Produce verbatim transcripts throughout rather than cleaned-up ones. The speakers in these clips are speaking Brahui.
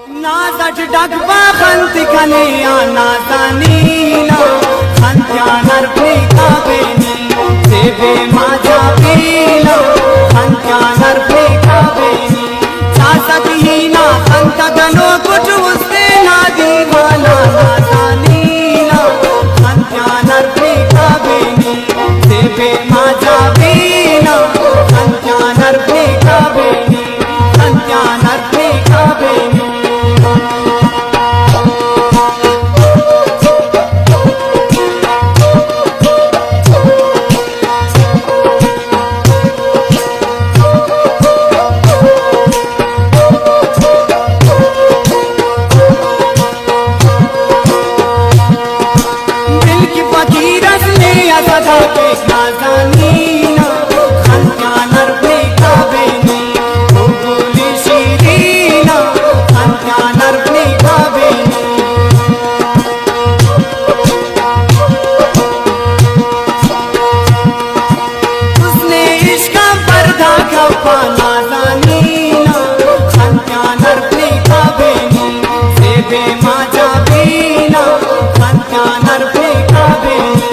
ناز اٹ ڈکھ با خن تے کنے آ نازنین آ، خن تیان ہر پلیکا بینی، زیبے ما جابینا، خن تیان ہر پلیکا بینی۔ چاسک ہینا خن تا گنوک اٹ، استے نا دیوانا نازنین آ، خن تیان ہر پلیکا بینی، زیبے ما جابینا، خن تیان ہر پلیکا بینی۔ خن تیان ہر پلیکا بینی۔ دل کہ فقیر اس نے آ صدا کیک نازنین آ، خن تیان ہر پلیکا بینی۔ او گل شیرین آ، خن تیان ہر پلیکا بینی۔ حسن عشق آن پردہ کپا نازنین آ، خن تیان ہر پلیکا بینی۔ زیبے ما جابینا، خن تیان ہر پلیکا بینی۔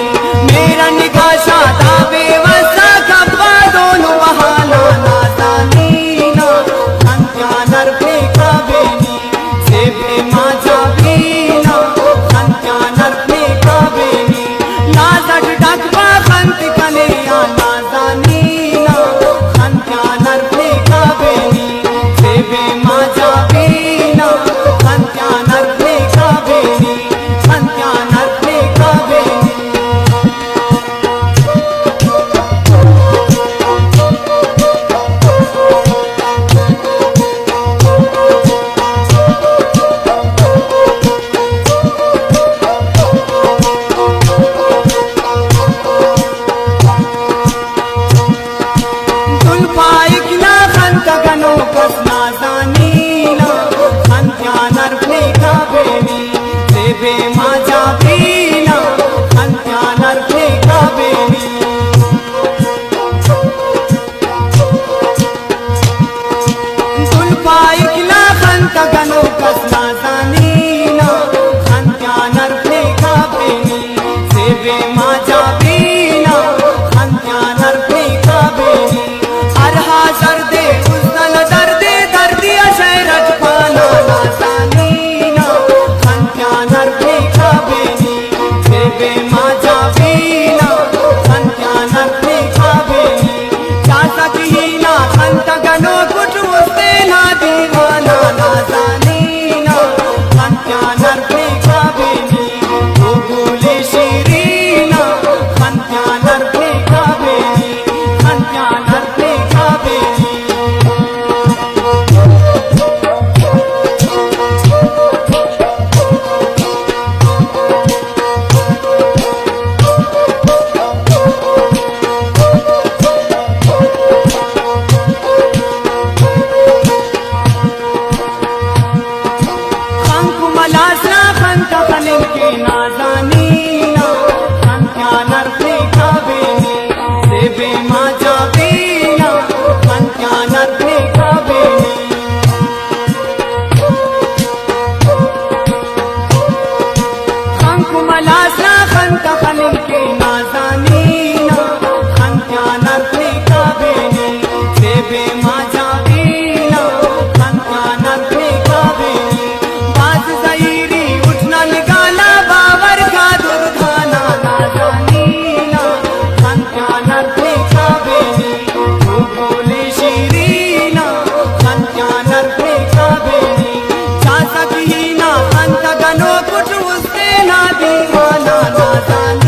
میرا نگاہ شادا بے وسا کپا دونو بہانا نازنین آ، خن تیان ہر پلیکا بینی۔ زیبے ما جابینا، خن تیان ہر پلیکا بینی۔ ناز اٹ ڈکھ با خن تے کنے آ نازنین آ، خن تیان ہر پلیکا بینی۔ زیبے ما جابینا، خن تیان ہر پلیکا بینی۔ خن تیان ہر پلیکا بینی۔ دن پائک نا خن تا گنوک اس نازنین آ، خن تیان ہر پلیکا بینی۔ زیبے ما جابینا، خن تیان ہر پلیکا بینی۔ دن پائک نا خن تا گنوک اس نازنین آ، خن تیان ہر پلیکا بینی۔ زیبے ما جابینا، خن تیان ہر پلیکا بینی۔ ہر حاضر دے حسن نا دردے، دردی آ شعر اٹ پانا نازنین آ، خن تیان ہر پلیکا بینی۔ زیبے ما جابینا، خن تیان ہر پلیکا بینی۔ چاسک ہینا خن تا گنوک اٹ، استے نا دیوانا نازنین آ، خن تیان ہر پلیکا بینی۔ او گل شیرین آ، خن تیان ہر پلیکا بینی، خن تیان ہر پلیکا بینی۔ خنک ملاس نا خن تا خننگ کے نازنین آ، خن تیان ہر پلیکا بینی۔ زیبے ما جابینا، خن تیان ہر پلیکا بینی۔ خنک ملاس نا خن تا خننگ کے نازنین آ، خن تیان ہر پلیکا بینی۔ زیبے ما جابینا، خن تیان ہر پلیکا بینی۔ بھاز زہیری اٹ نن گانا، باور کا دردانا نازنین آ، خن تیان ہر پلیکا بینی۔ او گل شیرین آ، خن تیان ہر پلیکا بینی۔ چاسک ہینا خن تا گنوک اٹ، استے نا دیوانا نازنین